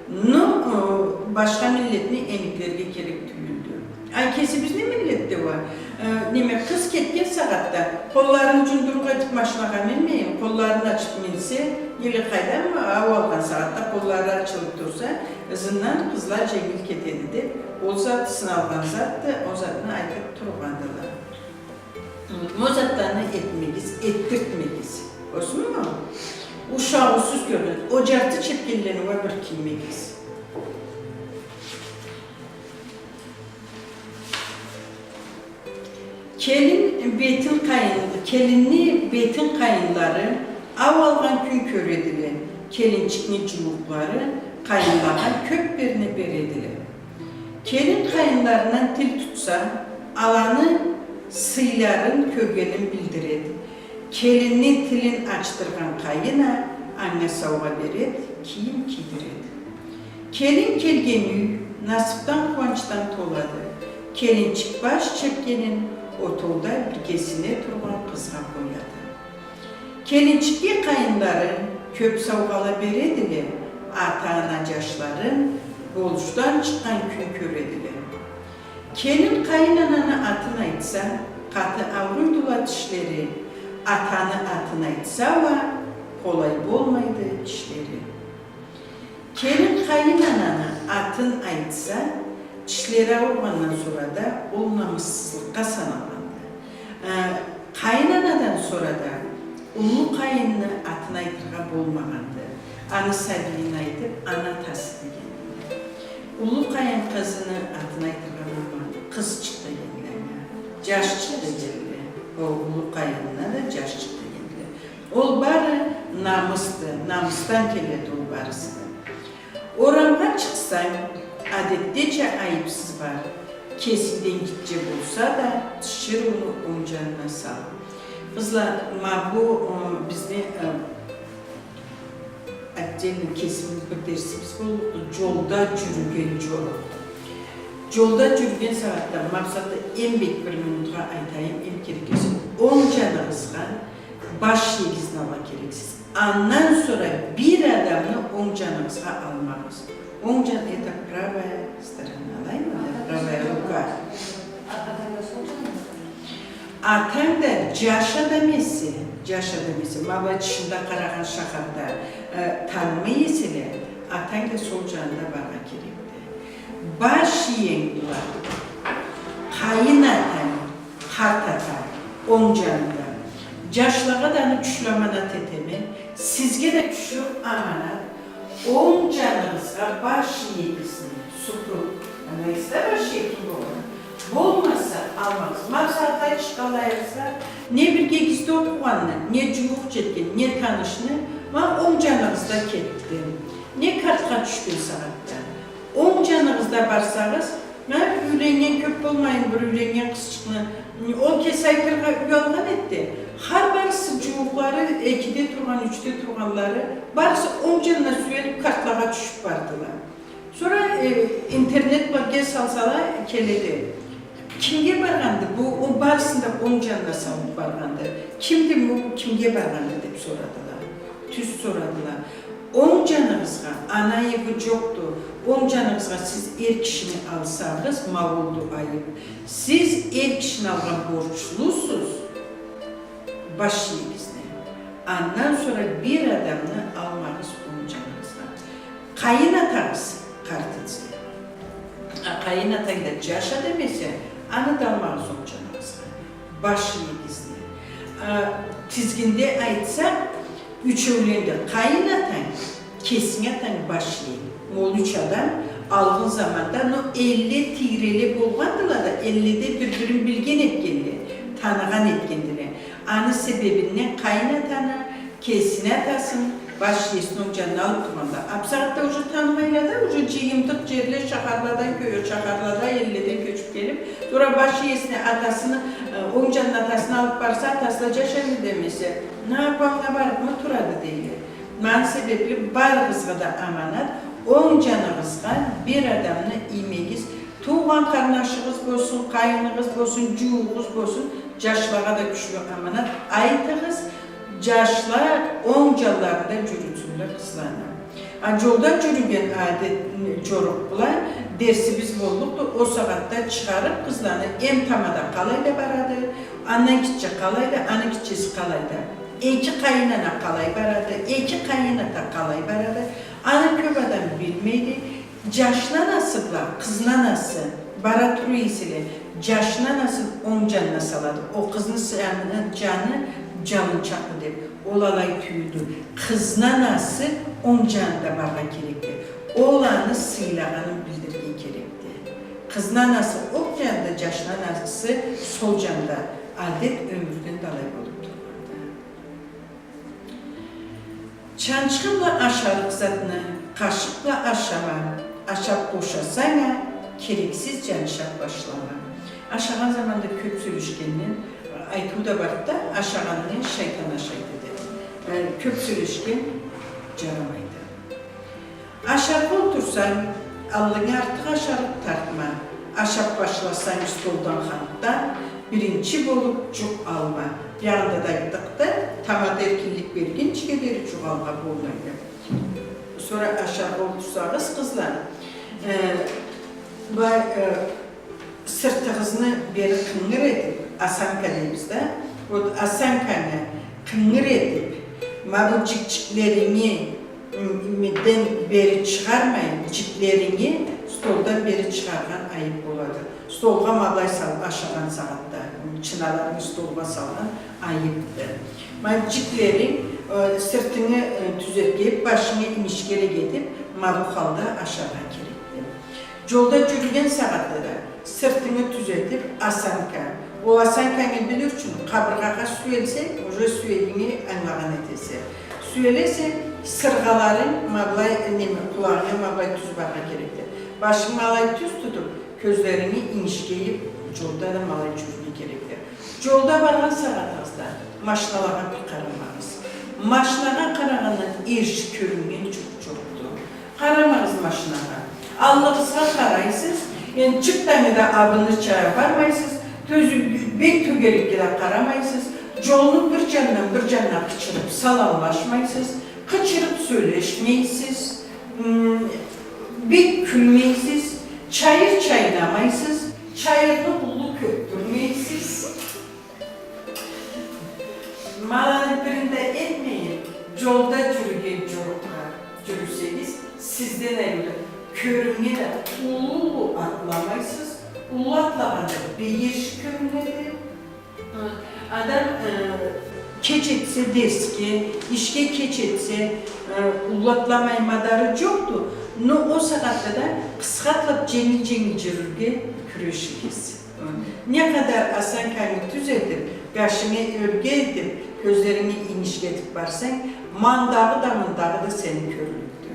Ну, э, башха миллетни эниклерге керек тюйюлдю. А кесибизни миллетде уа, э, неме, къыз кетген сагъатда, къолларын джундурукъ этиб машинагъа минмейин, къолларын ачыб минсе, или къайдам, ау алгъан сагъатда къоллары ачылыб турса, ызындан къызла дженгил кетеди деб, ол зат сыналгъан затды, ол затны айтыб тургъандыла. Ма ол затланы этмегиз, этдиртмегиз. Осму? Ушагъыусуз кёрюнеди. Ол джарты чепкенлени уа бир киймегиз. Келин бетин къайын-, келинни бетин къайынлары ау алгъан кюн кёредиле, келинчикни джууукълары къайынлагъа кёб берне бередиле. Келин къайынларындан тил тутса, аланы сыйларын кёргенин билдиреди. Келинни тилин ачдыргъан къайын а анга саугъа береди, кийим кийдиреди. Келин келген юй насыбдан, къууанчдан толады. Келинчик баш чепкенин отоуда биргесине тургъан къызгъа къояды. Келинчикге къайынлары кёб саугъала бередиле, ата-ана джашларын болушдан чыкъгъан кюн кёредиле. Келин къайын ананы атын айтса, къаты ауруйдула тишлери, атаны атын айтса уа, къолай болмайды ишлери. Келин къайын ананы атын айтса, тишлери ауругъандан сора да ол намыссызлыкъгъа саналгъанды. Э, къайын анадан сора да уллу къайынны атын айтыргъа болмагъанды. Аны сабийин айтыб, аны атасы дегенди. Уллу къайын къызыны атын айтыргъа болмагъанды. Къызчыкъ дегендиле анга. Джашчыкъ дегендиле. Ол уллу къайынына да джашчыкъ дегендиле. Ол бары намысды, намысдан келеди ол барысы да. Орамгъа чыкъсанг, адетдеча айыбсыз бар. Кесингден гитче болса да, тиширыуну онг джанына сал. Къызла, ма бу, ы, бизни, ы, отдельно кесибиз бир дерсибиз боллукъду. Джолда джюрюген джорукъ. Джолда джюрюген сагъатда, макъсатда эм бек бир минутха айтайым, эм керек эсе, онг джаныгъызгъа баш иегизни алыргъа керексиз. Андан сора бир адамны онг джаныгъызгъа алмагъыз. Онг джан, это правая сторона, алаймы? Правая рука. Атанг да сол джаныгъызгъа. Атанг да джаш адам эсе, джаш адам эсе, ма былай тышында къарагъан шахарда, э, танымай эселе, атанг да сол джанында барыргъа керекди. Баш иенг бла къайын атанг, къарт ата, онг джанында. Джашлагъа да аны кючлю аманат этеме, сизге да кючлю аманат. Онг джаныгъызгъа баш иегизни, супруг, ангылайсыз да, баш иеги ким болгъанын. Болмаса, алмагъыз. Ма бусагъатда чыкъгъанлайыгъызда, не биргегизде окъугъанны, не джууукъ джетген, не танышны, ма онг джаныгъызда кетди. Не къартха тюшген сагъатда. Онг джаныгъызда барсагъыз, ма юйленнген кёб болмайын, бир юйленнген къызчыкъны, ол кеси айтыргъа уялгъан этди. Хар барысы джууукълары, экиде тургъан, ючде тургъанлары, барысы онг джанына сюелиб къартлагъа тюшюб бардыла. Сора, э, интернет бла гел салсала, келеди. Кимге баргъанды бу? Ол барысын да онг джанына салыб баргъанды. Кимди бу, кимге баргъанды деб сорадыла. Тюз сорадыла. Онг джаныгъызгъа, аны айыбы джокъду. Онг джаныгъызгъа сиз эр кишини алсагъыз, ма олду айыб. Сиз эр кишини алгъан борчлусуз баш иегизни. Андан сора бир адамны алмагъыз онг джаныгъызгъа. Къайын атагъыз къартыгъызгъа. Къайын атанг да джаш адам эсе, аны да алмагъыз онг джаныгъызгъа. Баш иегиз. А, тизгинде айтсакъ, ючеулен да, къайын атанг, кесинги атанг, баш иенг. Ол юч адам алгъын заманда, но, элле тийреле болгъандыла да, элле да бир-бирин билген этгенле, таныгъан этгендиле. Аны себебинден къайын атаны, кесини атасын, баш иесин онг джанына алыб тургъанла. А бусагъатда уже танымайла да, уже джыйымдыкъ джерле, шахарладан кё-, шахарлада, элледен кёчюб келиб, сора баш иесине, атасыны, э, онг джанына атасын алыб барса, атасы да джаш эди демесе, на, апамгъа барыбмы турады дейле. Ма аны себебли барыгъызгъа да аманат, онг джаныгъызгъа бир адамны иймегиз, туугъан къарнашыгъыз болсун, къайыныгъыз болсун, джууугъуз болсун, джашлагъа да кючлю аманат. Айтыгъыз, джашла онг джанларында джюрютсюнле къызланы. А джолда джюрюген адет, джорукъ бла дерсибиз боллукъду. Ол сагъатда чыгъарыб къызланы, эм тамада къалайда барады, андан гитче къалайда, аны гитчеси къалайда, эки къайын ана къалай барады, эки къайын ата къалай барады, аны кёб адам билмейди. Джашны анасы бла къызны анасы бара тура эселе, джашны анасын онг джанына салады. Ол къызны с-, аны джаны джалынчакъды деб. Ол алай тюйюлдю. Къызны анасы онг джанында барыргъа керекди. Ол аны сыйлагъанын билдирирге керекди. Къызны анасы окъ джанында, джашны анасы сол джанында. Адет ёмюрден да алай болуб тургъанды. Чанчхы бла ашарыкъ затны къашыкъ бла ашама, ашаб бошасанг а, керексиз джанышаб башлама. Ашагъан заманда кёб сёлешгенден, айтыу да барды да, ашагъанны шайтан ашайды деб. Э, кёб сёлешген джарамайды. Ашаргъа олтурсанг, аллынга артыкъ ашарыкъ тартма. Ашаб башласанг столдан, хантдан, биринчи болуб джукъ алма. Биягъында да айтдыкъ да, тамада эркинлик бергинчиге дери джукъ алыргъа болмайды. Сора ашаргъа олтурсагъыз, къызла, э, былай, э, сыртыгъызны бери къынгыр этиб, осанка дейбиз да. Вот, осанканы къынгыр этиб, ма бу джикчиклеринги, м, миден бери чыгъармай, джиклеринги столдан бери чыгъаргъан айыб болады. Столгъа ма былай салыб ашагъан сагъатда, м, чыналарынгы столгъа салгъан айыбды. Ма джиклеринг, э, сыртынгы, э, тюзетиб, башынгы инишгерек этиб, ма бу халда ашаргъа керекди. Джолда джюрюген сагъатда да сыртынгы тюзетиб, осанка. Ол осанкангы билир ючюн, къабыргъагъа сюелсенг, уже сюегинги ангылагъан этесе. Сюелесе, сыргъаларынг ма былай, неме, къулагъынга ма былай тюз барыргъа керекди. Башынгы ма алай тюз тутуб, кёзлеринги инишге ийиб, джолда да ма алай джюрюрге керекди. Джолда баргъан сагъатыгъызда машиналагъа бир къарамагъыз. Машинагъа къарагъандан эрши кёрюннген джукъ джокъду. Къарамагъыз машинагъа. Аллыгъызгъа къарайсыз, энди чыртдан да абынырча бармайсыз, тёзю-, бек тёгерекге да къарамайсыз, джолну бир джанындан бир джанына къычырыб саламлашмайсыз, къычырыб сёлешмейсиз, м, бек кюлмейсиз, чайыр чайнамайсыз, чайырны уллу кёб тюрмейсиз. Ма аланы бирин да этмейин, джолда джюрюген джорукъгъа джюрюсегиз, сизден айрылыб кёрюннген да уллу-уллу атламайсыз, уллу атлагъанда бек эрши кёрюнеди. Адам, э, кеч этсе дерсге, ишге кеч этсе, э, уллу атламай мадары джокъду, но ол сагъатда да къысха атлаб, дженгил-дженгил джюрюрге кюрешигиз. Не къадар осанкангы тюз этиб, башынгы ёрге этиб, кёзлеринги инишге этиб барсанг, ма андагъы да, мындагъы да сени кёрлюкдю.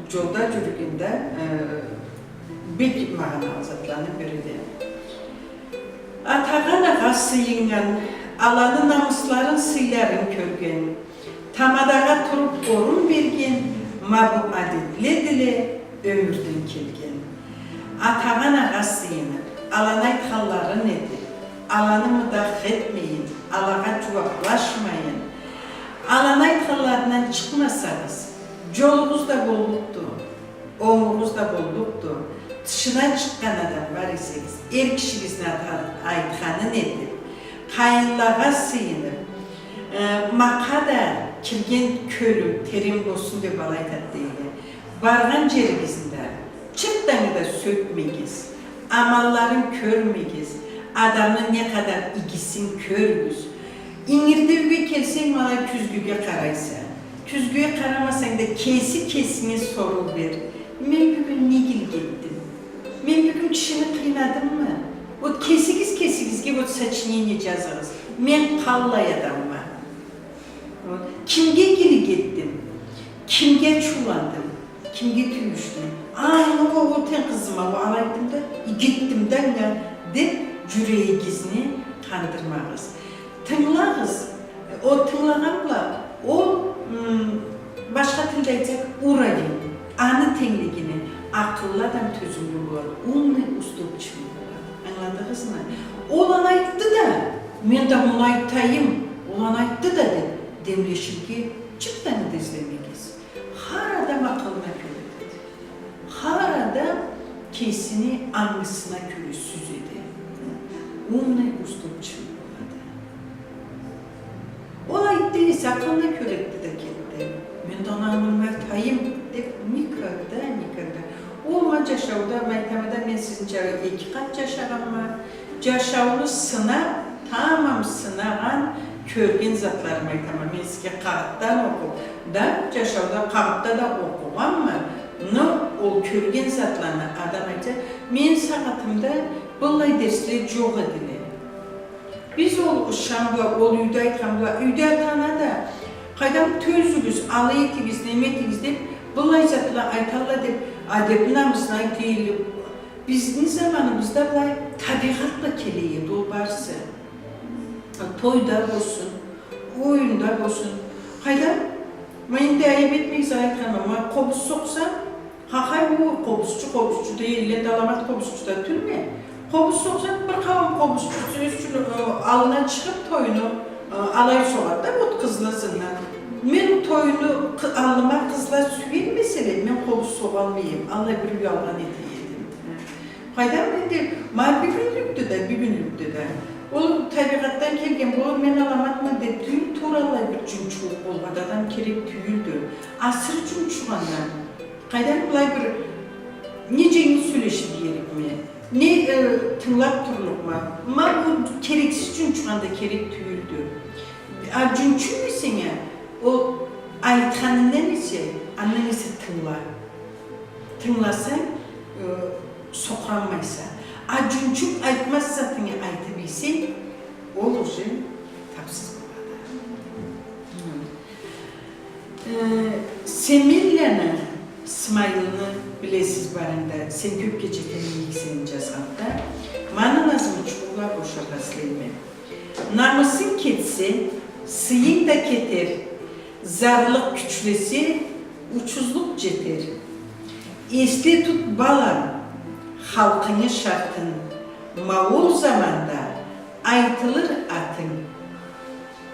Джолда джюрюгенде, э, бек магъаналы затланы бириди. Атагъа-анагъа сыйыннган, аланы намысларын, сыйларын кёрген, тамадагъа туруб орун берген, ма бу адетледиле ёмюрден келген. Атагъа-анагъа сыйыныб, аланы айтханларын этиб, аланы мыдах этмейин, алагъа джууаблашмайын, аланы айтханларындан чыкъмасагъыз, джолугъуз да боллукъду, онгугъуз да боллукъду. Тышына чыкъгъан адам бар эсегиз, эр кишигизни ата-, айтханын этиб, къайынлагъа сыйыныб, э, макъа да кирген кёлюм терен болсун деб алай айтады дейле. Баргъан джеригизни да чыртдан да сёкмегиз. Амалларын кёрмегиз. Адамны не къадар игисин кёрюгюз. Ингирде юйге келсенг, ма алай кюзгюге къарайса. Кюзгюге къарамасанг да, кеси кесинге соруу бер. Мен бюгюн не гилик этдим? Мен бюгюн кишини къыйнадыммы? Вот кесигиз кесигизге вот сочинение джазыгъыз. Мен къаллай адамма? Вот. Кимге гилик этдим? Кимге ачыуландым? Кимге тюйюшдюм? А, ну, ол тенг къызыма, ол алай айтдым да, иги этдим да анга, деб, джюрегигизни къандырмагъыз. Тынгылагъыз. Ол тынгылагъан бла, ол, м, башха тилде айтсакъ, уровень, аны тенглигине, акъыллы адам тёзюмлю болады, умный, уступчивый болады. Ангыладыгъызмы? Ол алай айтды да, мен да муну айтайым, ол аны айтды да, деб, демлеширге чыртдан да излемегиз. Хар адам акъылына кёре этеди. Хар адам кесини ангысына кёре сюзеди. Умный, уступчивый болады. Ол айтды эсе, акъылына кёре этди да кетди. Мен да аны муну айтайым, деб никогда, никогда. Ол ма джашауда, ма айтама да, мен сизинча эки къат джашагъанма. Джашауну сынаб, тамам сынагъан, кёрген затларымы айтама. Мен сизге къагъытдан окъуб да, джашауда къагъытда да окъугъанма, но ол кёрген затланы адам айта, мени сагъатымда быллай дерсле джокъ эдиле. Биз ол ышан бла, ол юйде айтхан бла, юйде ата-ана да, къайдам, тёзюгюз, алай этигиз, неме этигиз деб, быллай затла айталла деб, адеб-намысны айта эдиле. Бизни заманыбызда былай табигъат бла келе эди ол барысы. Тойда болсун, оюнда болсун. Къайдам, ма энди айыб этмегиз, айтханыма, ма къобуз сокъсам, хахай, ол къобузчу, къобузчу дей эдиле, аламат къобузчу да тюлме. Къобуз сокъсам, бир къауум къобузчу сёз ючюн, э, аллына чыгъыб тойну, э, алай согъады да, вот, къызлы ызындан. Мен тойну къы-, аллыма къызла сюелмеселе, мен къобуз согъалмай эдим, аллай бир уялгъан эте эдим. Къайдам, энди, ма бюгюнлюкде да, бюгюнлюкде да. Ол табигъатдан келген болур, мен аламатма деб тюйюл, туура аллай бир джунчукълукъ болгъан адам керек тюйюлдю. Асыры джунчугъандан, къайдам, былай бир не джангыз сёлешиб иерикме, не, э, тынгылаб турлукъма. Ма бу керексиз джунчугъан да керек тюйюлдю. А джунчуйму эсенг а, ол айтханындан эсе, андан эсе тынгыла. Тынгыласанг, э, сокъуранмайса. А джунчукъ, айтмаз затынгы айтыб ийсенг, ол уже табсыз болады. Э, Семенланы, Смайылны билесиз барыгъыз да, «Сен кёбге джетген мийиксенг» джазгъанында, ма аны назмучукъ бла бошаргъа излейме. Намысынг кетсе, сыйынг да кетер, зарлыкъ кючлесе, учузлукъ джетер. Эсде тут, балам, халкъынгы шартын, ма ол заманда айтылыр атынг.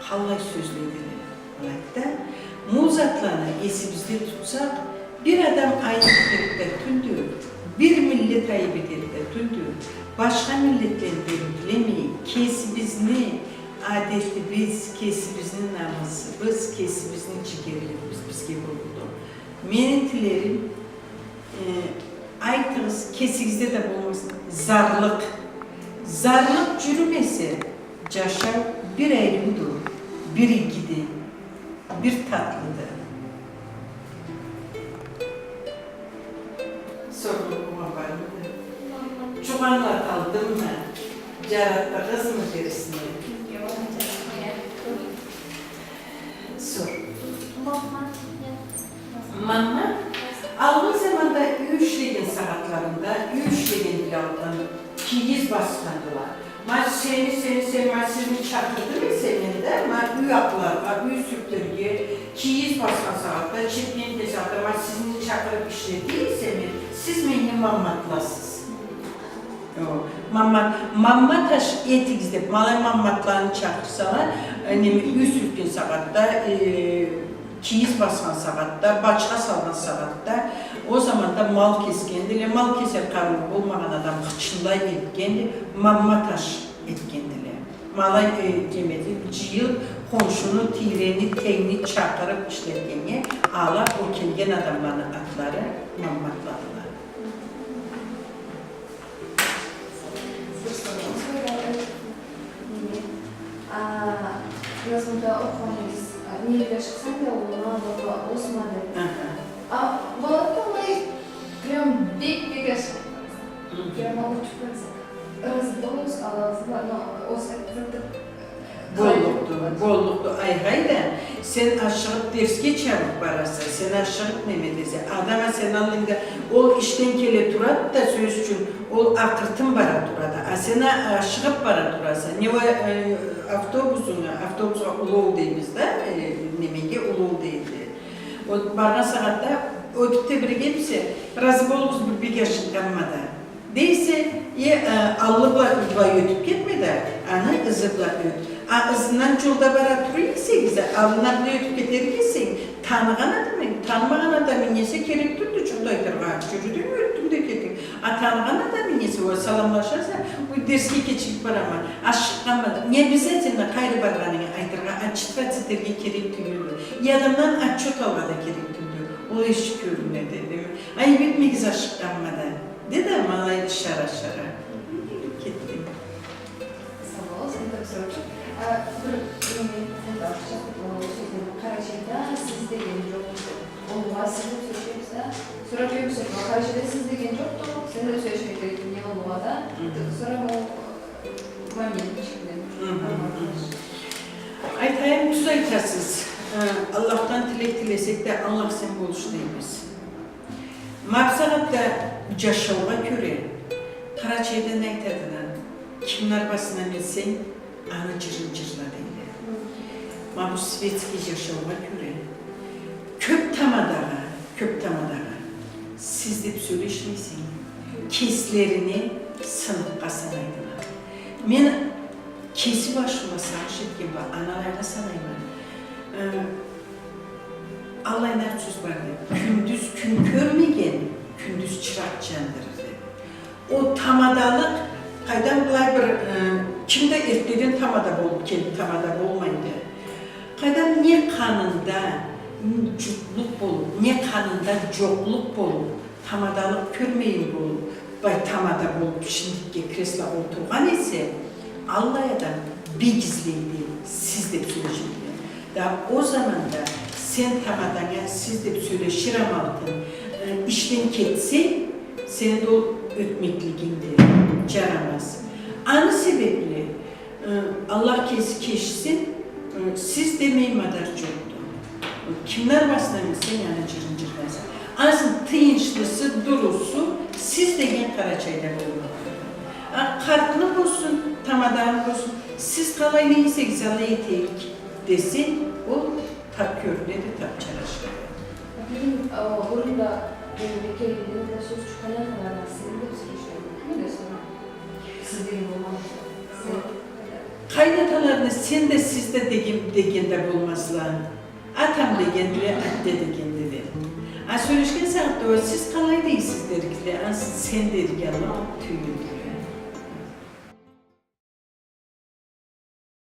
Къаллай сёзледиле, алайды да. Ма ол затланы эсибизде тутсакъ, бир адам айыб этерик да тюлдю, бир миллет айыб этерик да тюлдю. Башха миллетлени демиклемей, кесибизни адетибиз, кесибизни намысыбыз, кесибизни джигерлилигибиз бизге боллукъду. Мени тилерим, э, айтыгъыз, кесигизде да болмасын зарлыкъ. Зарлыкъ джюрюмесе, джашау бир ариуду, бир игиди, бир татлыды. Сорлугъума бармыды? Джукъ ангылаталдыммы? Джаратдыгъызмы дерсни? Сор. Мама, алгъын заманда юй ишлеген сагъатларында, юй ишлеген бла алгъын кийиз басхандыла. Ма сени, сени, сени, ма сизни чакъырдым эсе мен да, ма юй акъларгъа, юй сюртюрге, кийиз басхан сагъатда, чепин этген сагъатда, ма сизни чакъырыб ишледи эсе мен, сиз меннге мамматласыз. О, маммат, маммат аш этигиз деб, ма алай мамматланы чакъырсала, э, неме, юй сюртген сагъатда, э, кийиз басхан сагъатда, бачха салгъан сагъатда, ол заманда мал кесгендиле, мал кесер къарыуу болмагъан адам хычынлай этгенди, маммат аш этгендиле. Ма алай, э, неме этиб, джыйылыб, хоншуну, тийрени, тенгни чакъырыб ишлетгеннге, ала ол келген адамланы атлары мамматладыла. Размада окъугъан эдигиз, а, нелеге ашыкъсанг да, уллугъа, бла, осман деб. Аха. А былайда алай прям бек-бек ашыкъгъан. Мгм. Прямо учуб бараса. Разы болугъуз, Аллах разы болсун, но осман деб. Боллукъду, боллукъду. Ай, къайда, сен ашыгъыб дерсге чабыб бараса, сен ашыгъыб неме этесе, адам а сени аллынгда, ол ишден келе турады да, сёз ючюн, ол акъыртын бара турады. А сен а-, ашыгъыб бара тураса. Не уа, э, автобусунга, автобусха улоу дейбиз да, э, немеге улоу дейди. Вот баргъан сагъатда, ётюб тебирегенмисе, разы болугъуз, бир бек ашыкъгъанма да. Дейсе, э, э, аллы бла былай ётюб кетме да, аны ызы бла ёт. А ызындан джолда бара тура эсегиз, аллына былай ётюб кетерик эсенг, таныгъан адамынг, танымагъан адамынг эсе керек тюлдю, джукъ да айтыргъа, джюрюдюнг, ётдюнг да кетдинг. А таныгъан адамынг эсе, уа, саламлашаса, уй, дерсге кечигиб барама, ашыкъгъанма, не обязательно къайры баргъанынгы айтыргъа, отчитываться этерге керек тюлдю. Э, адамдан отчёт алыргъа да керек тюлдю. Ол эшик кёрюнеди, дейме. Айыб этмегиз, ашыкъгъанма да. Деди, ма алай ышара-ышара. Кетдим. Сау болугъуз, энди бир соруу. А, бир, э, энди артыкъча, э, сёзлени. Къарачайда сиз деген джокъду. Уллугъа сиз деб сёлешебиз да. Сора кёбюсю, къарачайда сиз деген джокъду. Сен деб сёлеширге керекди, не уллугъа да. Мгм. Сора ол, э, момент ичинде. Мгм, мгм. Айтайым, тюз айтасыз. Э, Аллахдан тилек тилесек да, Аллах сен болуш дейбиз. Ма бусагъатда джашаугъа кёре, къарачайда не айтадыла, кимни арбасына минсенг, аны джырын джырла дейле. Ма бу светский джашаугъа кёре, кёб тамадагъа, кёб тамадагъа сиз деб сёлешмейсе, кеслерине сыныкъгъа санайдыла. Мен кеси башыма сагъыш этгенме, аны алайгъа санайма. Э, аллай нарт сёз барды. Кюндюз кюн кёрмеген, кюндюз чыракъ джандырыр деб. Ол тамадалыкъ, къайдам, былай бир, э, ким да эртдеден тамада болуб келиб, тамада болмайды. Къайдам, не къанында джутлукъ болуб, не къанында джокълукъ болуб, тамадалыкъ кёрмейин болуб, бай тамада болуб, шиндикге, креслогъа олтургъан эсе, аллай адам бек излейди сиз деб сёлеширге. Да ол заманда сен тамаданга сиз деб сёлешир амалтын, э, ишден кетсе, сени да ол ётмеклигингди, джарамаз. Аны себебли, э, Аллах кеси кечсин, э, сиз демей мадар джокъду. Кимни арбасына минсенг, аны джырын джырлайса. Ансы тыйыншлысы, дурусу, сиз деген Къарачайда болмакъды. А, къартны болсун, тамаданы болсун, сиз къалай дейсегиз, алай этейик десенг, ол таб кёрюнеди, таб джарашады. Бюгюн, а, бурунда, э, бир кере да сёз чыкъгъан аталарына сен деб сёлешеди. Ким да сора? Сиз деген болмады. Сен. Къайнаталарына сен да, сиз да деген, деген да болмазла. Атам дегендиле, атте дегендиле. А сёлешген сагъатда уа сиз къалай дейсиз дерикдиле, ансы сен дерге аллыкъ тюйюлдю.